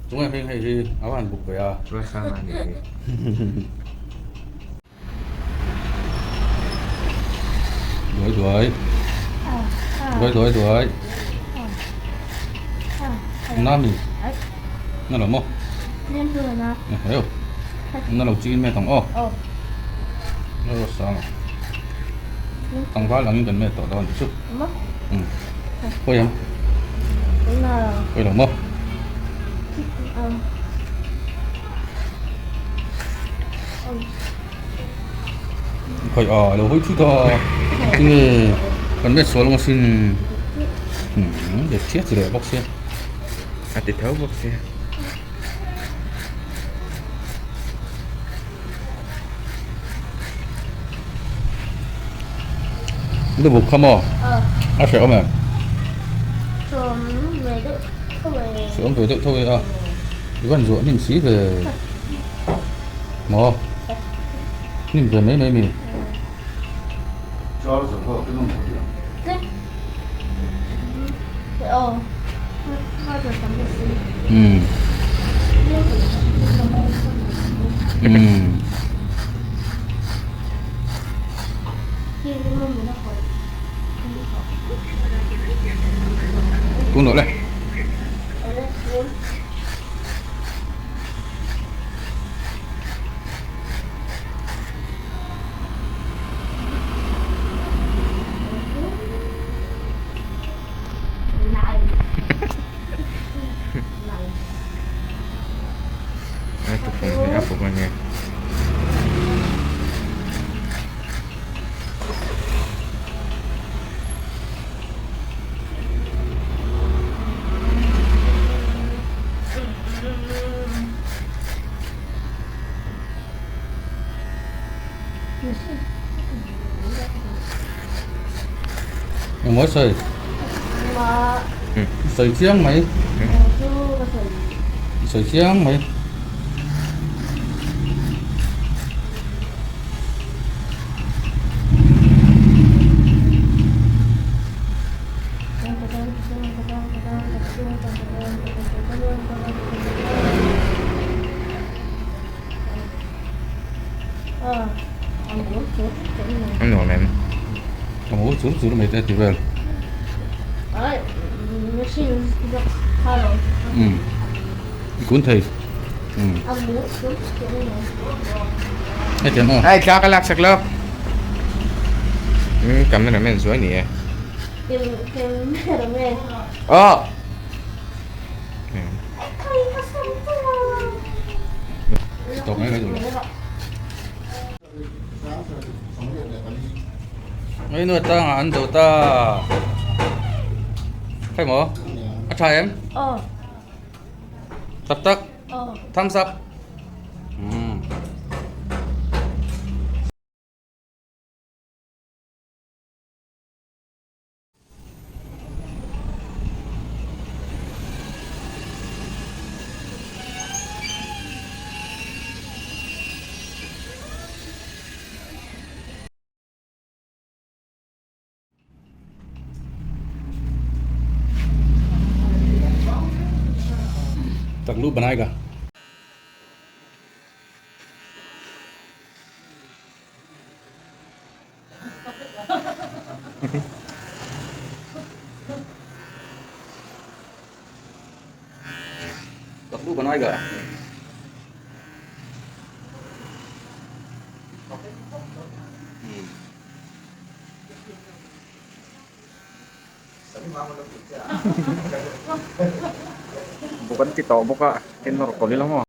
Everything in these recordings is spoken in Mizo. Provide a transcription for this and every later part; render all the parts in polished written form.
Tunge hming hei hi a va han buk ve a. Ruatsanga a nih hi. Duai duai. Duai duai duai. Nami. Na lo maw? Heo. Na lo chiin met ang aw. Na Ruatsanga. Tlangval angin kan met tawh dawn tih chu. Pawi ang. Pawi lo maw? Khawi a lo hawi thut a. Tinge kan met sual ang asin. Let chiah chi leh bawk sia. A ti tho bawk sia. Lubuk kha maw? A hreh awm em? Hreh awm ve deuh tho e a. I van zuah hnim si ve. Maw? Hnim ve mai mai mi? Umm. Umm. Tun loh le. Engmaw sawi? Sawi chiang mai. Sawi chiang mai. A nuam em? A mur chur chur mai te ti vel. Um. I kun thei. Um. Hetiang aw. Ai thla ka lak sak lo. Um cameraman zuai ni e. Aw. Tawk mai mai duh lo. Mai nu atanga an zo ta. Khai maw? A tha em? Aw. Tak tak? Aw. Thumbs up. Um. Taklu banayega. Taklu banayega. Buk an ti tawh bawk a tin nawr kawlh ila maw.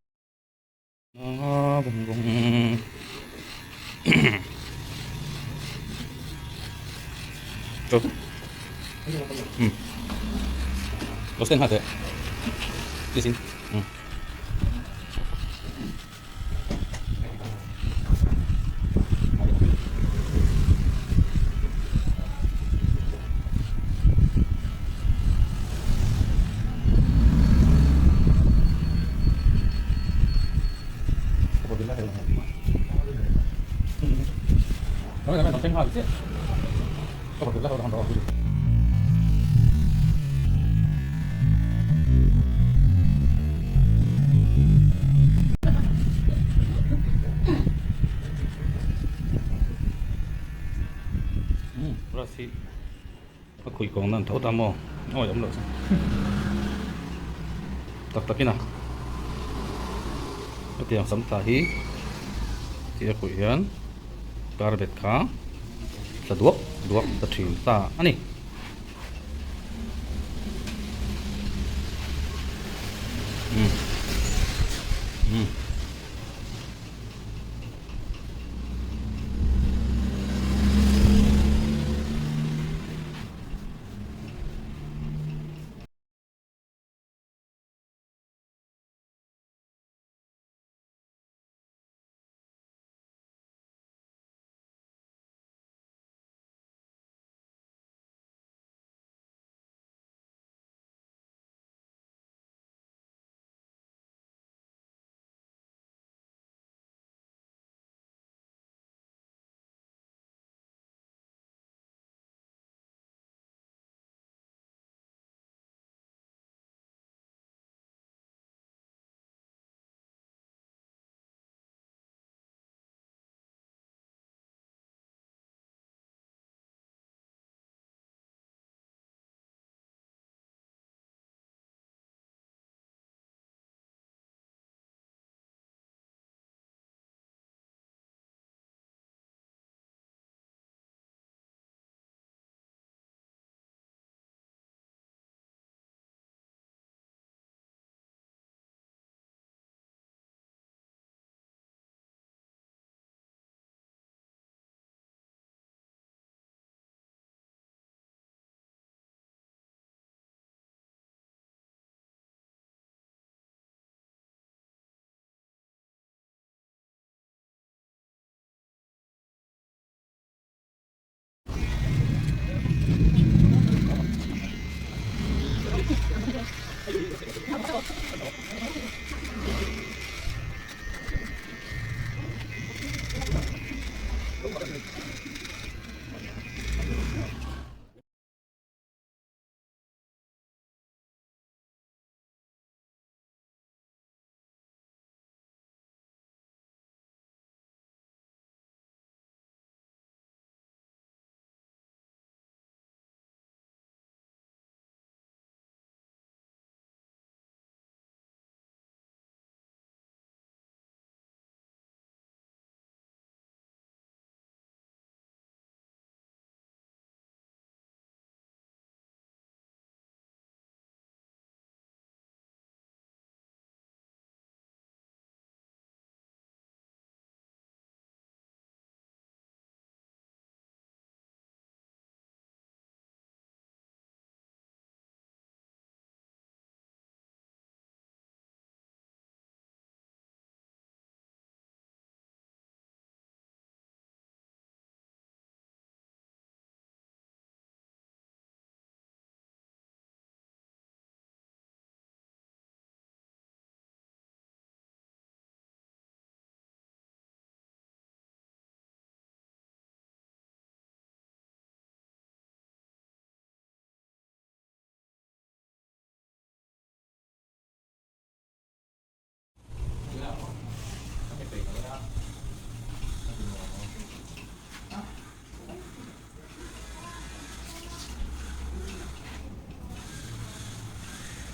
A khuih kawng nan tho ta maw? Awi awm loh chu. Tak takin a. Hetiang sam tla hi tih a khuih hian carpet kha tla duak duak ta thin ta a ni. Umm umm.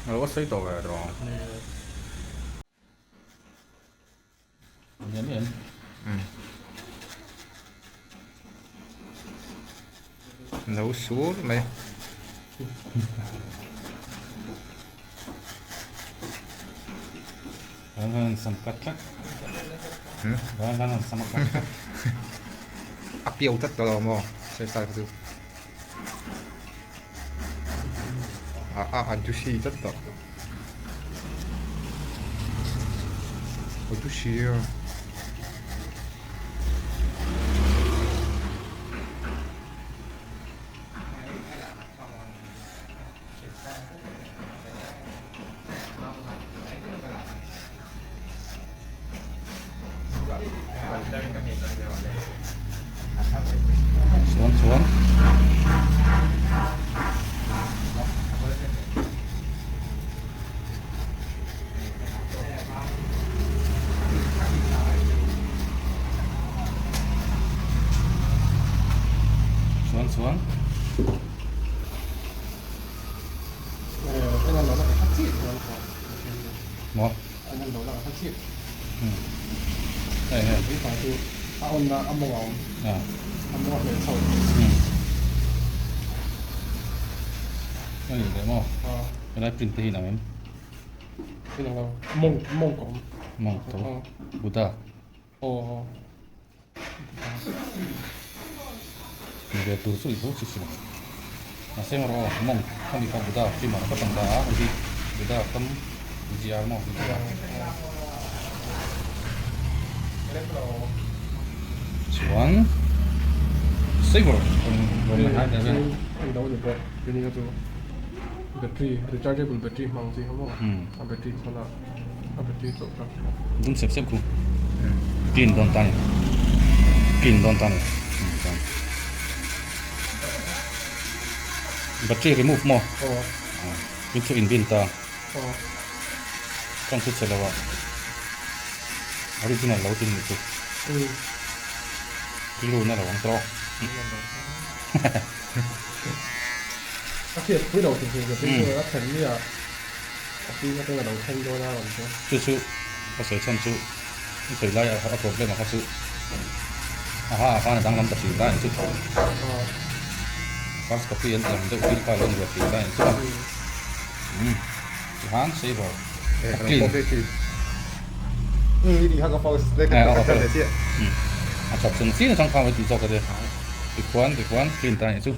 A lo sawi tawh ve tawh ang. No sur mai. A piau tlat tawh lo maw sawi sai kha chu a a an chu si tlat tawh a chu si a. Chuan chuan Maw? Hei hei. Ah. A nih leh maw? Helai print te hi inang em? Mawng tho. Buddha. Ni ve tur chu i tho chi si lo. Mahse erawh aw mawng khami kha Buddha film ah ka tang ta a hei hi Buddha kam GR maw tih kha. Chuan saver rawn la hnai ta vel. Dum sep sep khu clean dawn ta ni clean dawn ta ni battery remove maw in chu in bin ta kan chu che lo a original lo tin ni chu rilru na lo ang tawh Chu chu ka sawi chhan chu i sawi lai a problem a kha chu a ha khan a danglam ta thin ta ang chu first copy an ti ang deuh thil kha a lo ni ve thin ta ang chu a tihan saver a clean a that chung chiang chang kha mai tih zawk ka tia tikhuan tikhuan clean ta ang chu.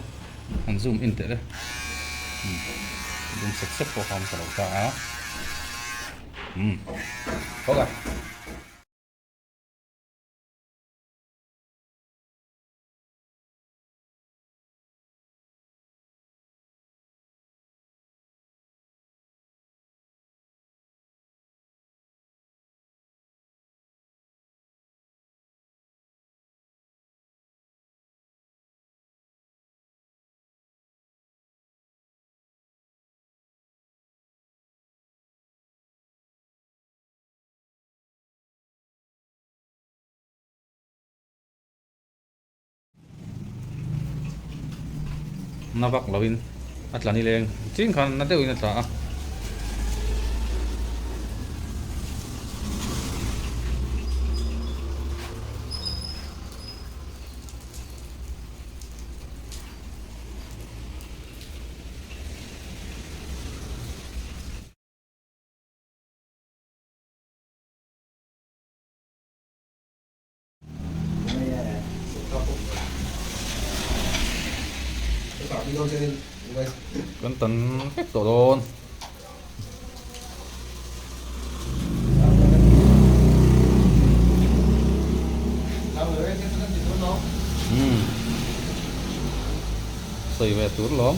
An zoom in teh le. Dum sep sep pawh kha awm ta lo ta a. Umm. Thawk a. Na vak lovin a tla nileng chin khan na deuhin a tla a. Kan tan vek tawh dawn. Umm sawi ve tur lawm.